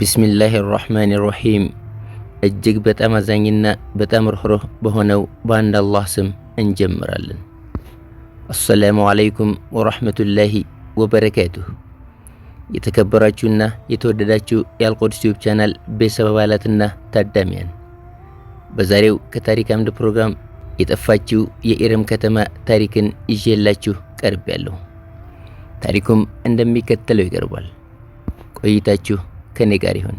بسم الله الرحمن الرحيم። እጅግ በጣም አዛኝና በጣም ርኅሩህ በሆነው በአንድ አላህ ስም እንጀምራለን። السلام عليكم ورحمة الله وبركاته። የተከበራችሁና የተወደዳችሁ የአልቁድስ ዩቲዩብ ቻናል ቤተሰብ አባላትና ታዳሚያን፣ በዛሬው ከታሪክ አምድ ፕሮግራም የጠፋችው የኢረም ከተማ ታሪክን ይዤላችሁ ቀርቤያለሁ። ታሪኩም እንደሚከተለው ይቀርባል። ቆይታችሁ ከኔ ጋር ይሁን።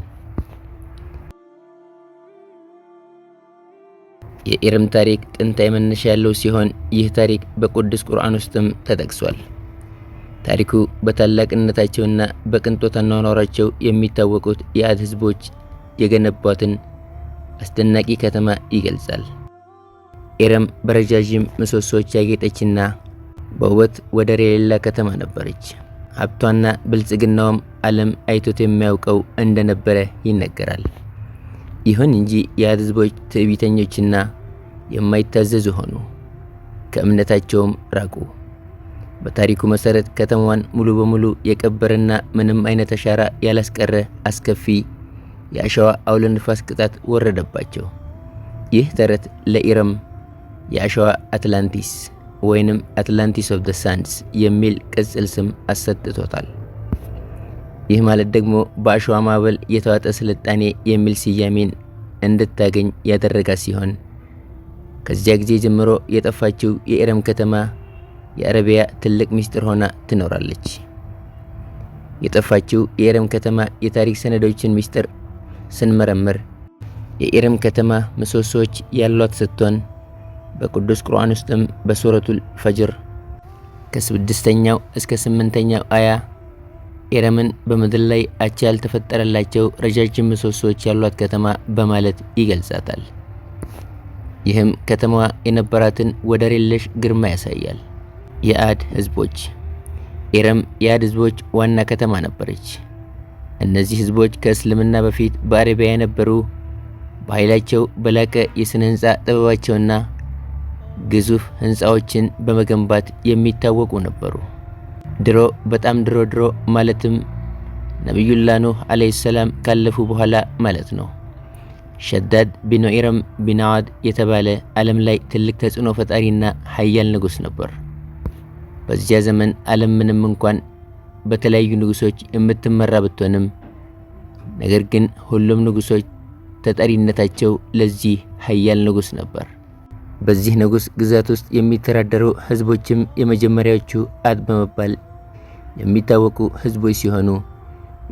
የኢረም ታሪክ ጥንታዊ መነሻ ያለው ሲሆን ይህ ታሪክ በቅዱስ ቁርአን ውስጥም ተጠቅሷል። ታሪኩ በታላቅነታቸውና በቅንጦት አኗኗራቸው የሚታወቁት የአድ ህዝቦች የገነቧትን አስደናቂ ከተማ ይገልጻል። ኢረም በረጃጅም ምሰሶዎች ያጌጠችና በውበት ወደር የሌላ ከተማ ነበረች። ሀብቷና ብልጽግናዋም ዓለም አይቶት የሚያውቀው እንደነበረ ይነገራል። ይሁን እንጂ የአድ ህዝቦች ትዕቢተኞችና የማይታዘዙ ሆኑ፣ ከእምነታቸውም ራቁ። በታሪኩ መሰረት ከተማዋን ሙሉ በሙሉ የቀበረና ምንም አይነት አሻራ ያላስቀረ አስከፊ የአሸዋ አውሎ ንፋስ ቅጣት ወረደባቸው። ይህ ተረት ለኢረም የአሸዋ አትላንቲስ ወይንም Atlantis of the Sands የሚል ቅጽል ስም አሰጥቶታል። ይህ ማለት ደግሞ በአሸዋ ማዕበል የተዋጠ ስልጣኔ የሚል ስያሜን እንድታገኝ ያደረጋት ሲሆን፣ ከዚያ ጊዜ ጀምሮ የጠፋችው የኢረም ከተማ የአረቢያ ትልቅ ምስጢር ሆና ትኖራለች። የጠፋችው የኢረም ከተማ የታሪክ ሰነዶችን ምስጢር ስንመረምር፣ የኢረም ከተማ ምሰሶዎች ያሏት ስትሆን በቅዱስ ቁርአን ውስጥም በሱረቱል ፈጅር ከስድስተኛው እስከ ስምንተኛው አያ ኢረምን በምድር ላይ አቻ ያልተፈጠረላቸው ረጃጅም ምሰሶዎች ያሏት ከተማ በማለት ይገልጻታል። ይህም ከተማዋ የነበራትን ወደር የለሽ ግርማ ያሳያል። የአድ ህዝቦች። ኢረም የአድ ህዝቦች ዋና ከተማ ነበረች። እነዚህ ህዝቦች ከእስልምና በፊት በአረቢያ የነበሩ፣ በኃይላቸው በላቀ የስነ ህንፃ ጥበባቸውና ግዙፍ ህንፃዎችን በመገንባት የሚታወቁ ነበሩ። ድሮ፣ በጣም ድሮ ድሮ፣ ማለትም ነቢዩላህ ኑህ عليه السلام ካለፉ በኋላ ማለት ነው። ሸዳድ ቢን ኢረም ቢን ዓድ የተባለ ዓለም ላይ ትልቅ ተጽዕኖ ፈጣሪና ሀያል ንጉስ ነበር። በዚያ ዘመን ዓለም ምንም እንኳን በተለያዩ ንጉሶች የምትመራ ብትሆንም፣ ነገር ግን ሁሉም ንጉሶች ተጠሪነታቸው ለዚህ ሀያል ንጉስ ነበር። በዚህ ንጉስ ግዛት ውስጥ የሚተዳደሩ ህዝቦችም የመጀመሪያዎቹ አድ በመባል የሚታወቁ ህዝቦች ሲሆኑ፣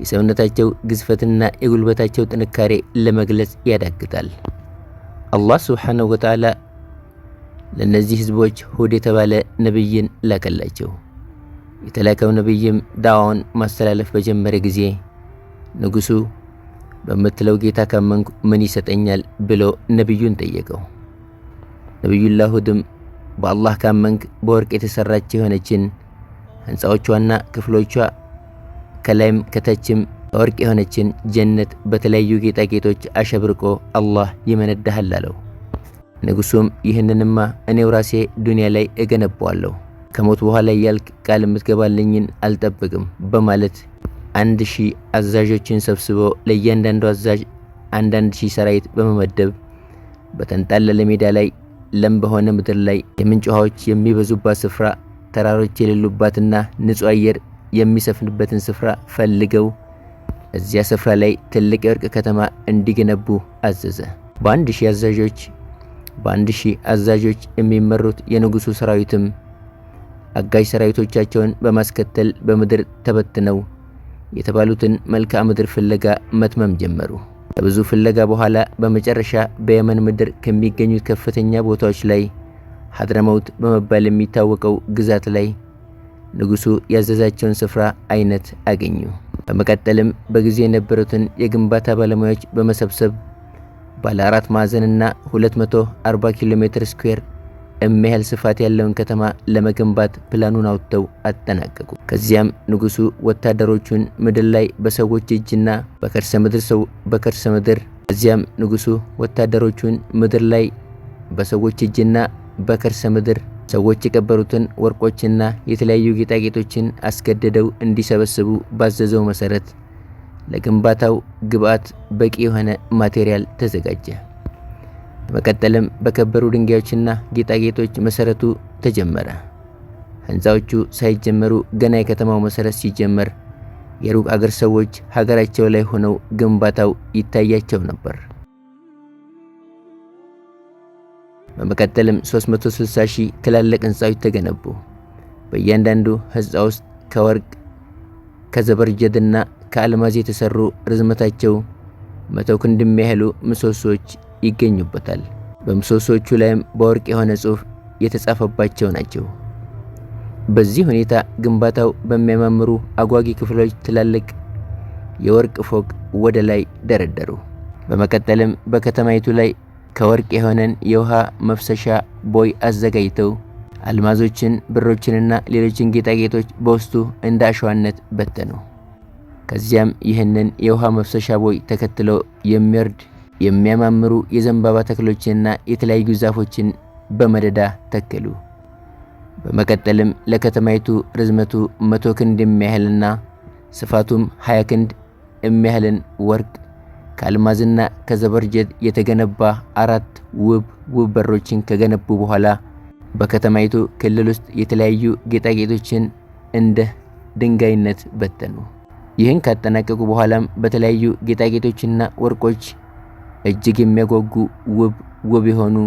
የሰውነታቸው ግዝፈትና የጉልበታቸው ጥንካሬ ለመግለጽ ያዳግታል። አላህ سبحانه وتعالى ለእነዚህ ህዝቦች ሁድ የተባለ ነብይን ላከላቸው። የተላከው ነብይም ዳዋውን ማስተላለፍ በጀመረ ጊዜ ንጉሱ በምትለው ጌታ ካመንኩ ምን ይሰጠኛል ብሎ ነብዩን ጠየቀው። ነቢዩላህ ሁድም በአላህ ካመንክ በወርቅ የተሰራች የሆነችን፣ ህንፃዎቿና ክፍሎቿ ከላይም ከታችም ወርቅ የሆነችን ጀነት በተለያዩ ጌጣጌጦች አሸብርቆ አላህ ይመነዳሃል አለው። ንጉሱም ይህንንማ እኔው ራሴ ዱንያ ላይ እገነባዋለሁ፣ ከሞት በኋላ እያልክ ቃል የምትገባልኝን አልጠብቅም በማለት 1000 አዛዦችን ሰብስቦ ለእያንዳንዱ አዛዥ አንዳንድ ሺህ ሰራዊት በመመደብ በተንጣለለ ሜዳ ላይ፣ ለም በሆነ ምድር ላይ፣ የምንጭ ውሃዎች የሚበዙባት ስፍራ፣ ተራሮች የሌሉባትና ንጹህ አየር የሚሰፍንበትን ስፍራ ፈልገው እዚያ ስፍራ ላይ ትልቅ የወርቅ ከተማ እንዲገነቡ አዘዘ። በ1000 አዛዦች የሚመሩት የንጉሱ ሰራዊትም አጋዥ ሰራዊቶቻቸውን በማስከተል በምድር ተበትነው የተባሉትን መልክዓ ምድር ፍለጋ መትመም ጀመሩ። ከብዙ ፍለጋ በኋላ በመጨረሻ በየመን ምድር ከሚገኙት ከፍተኛ ቦታዎች ላይ ሀድረመውት በመባል የሚታወቀው ግዛት ላይ ንጉሱ ያዘዛቸውን ስፍራ አይነት አገኙ። በመቀጠልም በጊዜው የነበሩትን የግንባታ ባለሙያዎች በመሰብሰብ ባለ አራት ማዕዘንና 240 ኪሎ ሜትር square የሚያህል ስፋት ያለውን ከተማ ለመገንባት ፕላኑን አውጥተው አጠናቀቁ። ከዚያም ንጉሱ ወታደሮቹን ምድር ላይ በሰዎች እጅና በከርሰ ምድር ሰው በከርሰ ምድር ከዚያም ንጉሱ ወታደሮቹን ምድር ላይ በሰዎች እጅና በከርሰ ምድር ሰዎች የቀበሩትን ወርቆችና የተለያዩ ጌጣጌጦችን አስገድደው እንዲሰበስቡ ባዘዘው መሰረት ለግንባታው ግብአት በቂ የሆነ material ተዘጋጀ። በመቀጠልም በከበሩ ድንጋዮችና ጌጣጌጦች መሰረቱ ተጀመረ። ህንፃዎቹ ሳይጀመሩ ገና የከተማው መሰረት ሲጀመር የሩቅ አገር ሰዎች ሀገራቸው ላይ ሆነው ግንባታው ይታያቸው ነበር። በመቀጠልም 360 ሺህ ትላልቅ ህንፃዎች ተገነቡ። በእያንዳንዱ ህንፃ ውስጥ ከወርቅ፣ ከዘበርጀድና ከአልማዝ የተሰሩ ርዝመታቸው 100 ክንድ የሚያህሉ ምሰሶዎች ይገኙበታል። በምሰሶዎቹ ላይም በወርቅ የሆነ ጽሑፍ የተጻፈባቸው ናቸው። በዚህ ሁኔታ ግንባታው በሚያማምሩ አጓጊ ክፍሎች ትላልቅ የወርቅ ፎቅ ወደ ላይ ደረደሩ። በመቀጠልም በከተማይቱ ላይ ከወርቅ የሆነን የውሃ መፍሰሻ ቦይ አዘጋጅተው አልማዞችን፣ ብሮችንና ሌሎችን ጌጣጌጦች በውስጡ እንደ አሸዋነት በተኑ። ከዚያም ይህንን የውሃ መፍሰሻ ቦይ ተከትሎ የሚወርድ የሚያማምሩ የዘንባባ ተክሎችንና የተለያዩ ዛፎችን በመደዳ ተከሉ። በመቀጠልም ለከተማይቱ ርዝመቱ 100 ክንድ የሚያህልና ስፋቱም 20 ክንድ የሚያህልን ወርቅ ከአልማዝና ከዘበርጀድ የተገነባ አራት ውብ ውብ በሮችን ከገነቡ በኋላ በከተማይቱ ክልል ውስጥ የተለያዩ ጌጣጌጦችን እንደ ድንጋይነት በተኑ። ይህን ካጠናቀቁ በኋላም በተለያዩ ጌጣጌጦችና ወርቆች እጅግ የሚያጓጉ ውብ ውብ የሆኑ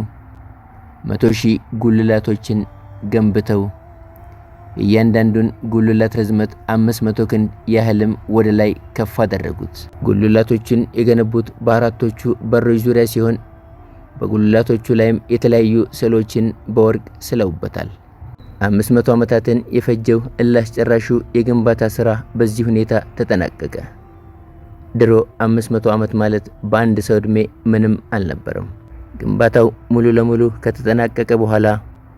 100,000 ጉልላቶችን ገንብተው እያንዳንዱን ጉልላት ርዝመት 500 ክንድ ያህልም ወደ ላይ ከፍ አደረጉት። ጉልላቶችን የገነቡት በአራቶቹ በሮች ዙሪያ ሲሆን በጉልላቶቹ ላይም የተለያዩ ስዕሎችን በወርቅ ስለውበታል። 500 ዓመታትን የፈጀው እልህ አስጨራሹ የግንባታ ሥራ በዚህ ሁኔታ ተጠናቀቀ። ድሮ 500 ዓመት ማለት በአንድ ሰው ዕድሜ ምንም አልነበረም። ግንባታው ሙሉ ለሙሉ ከተጠናቀቀ በኋላ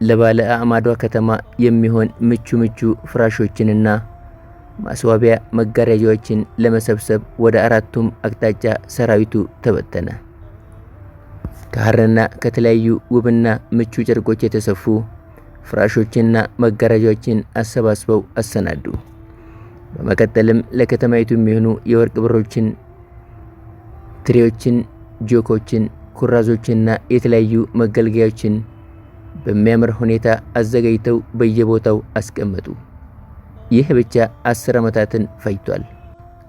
ለባለ አዕማዷ ከተማ የሚሆን ምቹ ምቹ ፍራሾችንና ማስዋቢያ መጋረጃዎችን ለመሰብሰብ ወደ አራቱም አቅጣጫ ሰራዊቱ ተበተነ። ከሐርና ከተለያዩ ውብና ምቹ ጨርቆች የተሰፉ ፍራሾችንና መጋረጃዎችን አሰባስበው አሰናዱ። በመቀጠልም ለከተማይቱ የሚሆኑ የወርቅ ብሮችን፣ ትሪዎችን፣ ጆኮችን፣ ኩራዞችንና የተለያዩ መገልገያዎችን በሚያምር ሁኔታ አዘጋጅተው በየቦታው አስቀመጡ። ይህ ብቻ 10 ዓመታትን ፈጅቷል።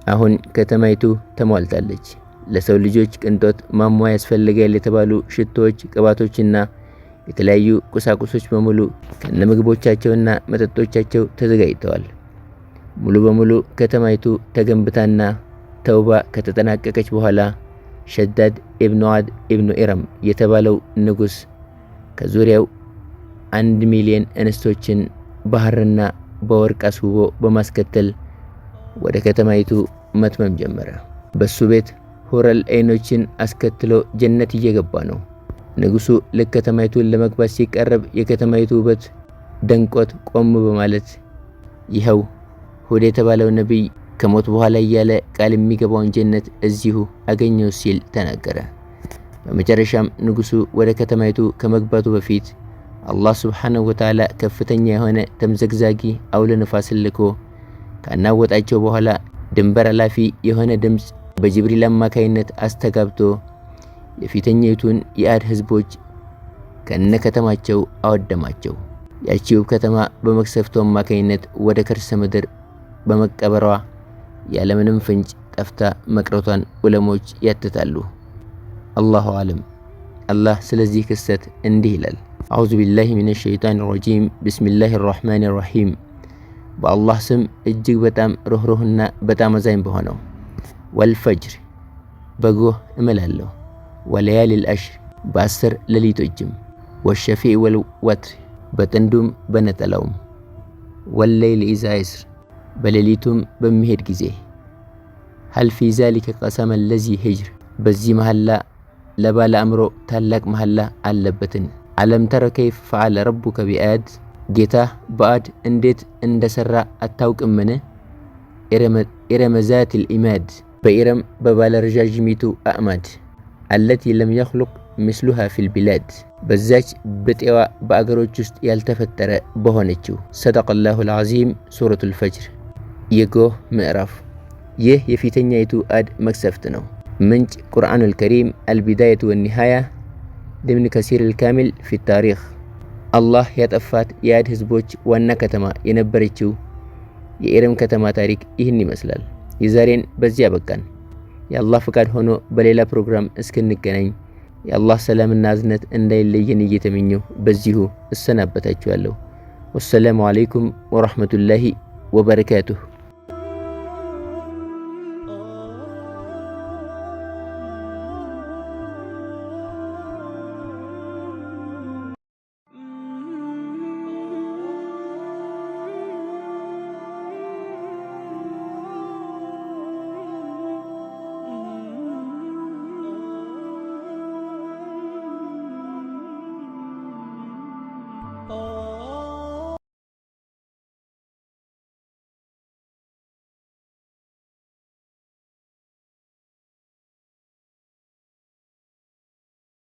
አሁን ከተማይቱ ተሟልታለች። ለሰው ልጆች ቅንጦት ማሟያ ያስፈልጋል የተባሉ ሽቶዎች፣ ቅባቶችና የተለያዩ ቁሳቁሶች በሙሉ ከነምግቦቻቸውና መጠጦቻቸው ተዘጋጅተዋል። ሙሉ በሙሉ ከተማይቱ ተገንብታና ተውባ ከተጠናቀቀች በኋላ ሸዳድ ኢብኑ ዓድ ኢብኑ ኢረም የተባለው ንጉሥ ከዙሪያው 1 ሚሊዮን እንስቶችን በሐርና በወርቅ አስውቦ በማስከተል ወደ ከተማይቱ መትመም ጀመረ። በሱ ቤት ሁረል ዐይኖችን አስከትሎ ጀነት እየገባ ነው። ንጉሱ ልክ ከተማይቱን ለመግባት ሲቀረብ የከተማይቱ ውበት ደንቆት ቆም በማለት ይኸው ሁድ የተባለው ነቢይ ከሞት በኋላ እያለ ቃል የሚገባውን ጀነት እዚሁ አገኘው ሲል ተናገረ። በመጨረሻም ንጉሱ ወደ ከተማይቱ ከመግባቱ በፊት አላህ ሱብሓነሁ ወተዓላ ከፍተኛ የሆነ ተምዘግዛጊ አውሎ ነፋስን ልኮ ካናወጣቸው በኋላ ድንበር አላፊ የሆነ ድምፅ በጅብሪል አማካይነት አስተጋብቶ የፊተኛይቱን የአድ ህዝቦች ከነ ከተማቸው አወደማቸው። ያቺ ውብ ከተማ በመቅሰፍቱ አማካይነት ወደ ከርሰ ምድር በመቀበሯ ያለምንም ፍንጭ ጠፍታ መቅረቷን ዑለሞች ያትታሉ። አላሁ አለም። አላህ ስለዚህ ክስተት እንዲህ ይላል። አዑዙ ቢላሂ ሚነ ሸይጣን ረጂም፣ ቢስሚላሂ ራሕማን ራሒም። በአላህ ስም እጅግ በጣም ሩህሩህና በጣም አዛኝ በሆነው። ወልፈጅር፣ በጎህ እምላለሁ። ወለያሊል አሽር፣ በ10 ሌሊቶችም። ወሸፊዕ ወልወትር፣ በጥንዱም በነጠላውም። ወለይል ኢዛ የስር፣ በሌሊቱም በሚሄድ ጊዜ። هل في ذلك قسما لذي حجر፣ በዚህ መሐላ ለባለ አእምሮ ታላቅ መሐላ አለበትን። ألم تر كيف فعل ربك بعاد፣ ጌታህ በአድ እንዴት እንደሰራ አታውቅምን? إرم ذات العماد፣ በኢረም በባለ ረዣዥሚቱ አዕማድ። التي لم يخلق مثلها في البلاد፣ በዛች ብጤዋ በአገሮች ውስጥ ያልተፈጠረ በሆነችው። صدق الله العظيم። ሱረቱል ፈጅር የጎህ ምዕራፍ። ይህ የፊተኛይቱ አድ መቅሰፍት ነው። ምንጭ ቁርአኑል ከሪም አልቢዳየቱ ወኒሃያ لابن كثير الكامل في التاريخ። አላህ ያጠፋት የአድ ህዝቦች ዋና ከተማ የነበረችው የኢረም ከተማ ታሪክ ይህን ይመስላል። የዛሬን በዚህ አበቃን። የአላህ ፍቃድ ሆኖ በሌላ ፕሮግራም እስክንገናኝ የአላህ ሰላምና እዝነት እንዳይለየን እየተመኘሁ በዚሁ እሰናበታችኋለሁ። والسلام عليكم ورحمة الله وبركاته።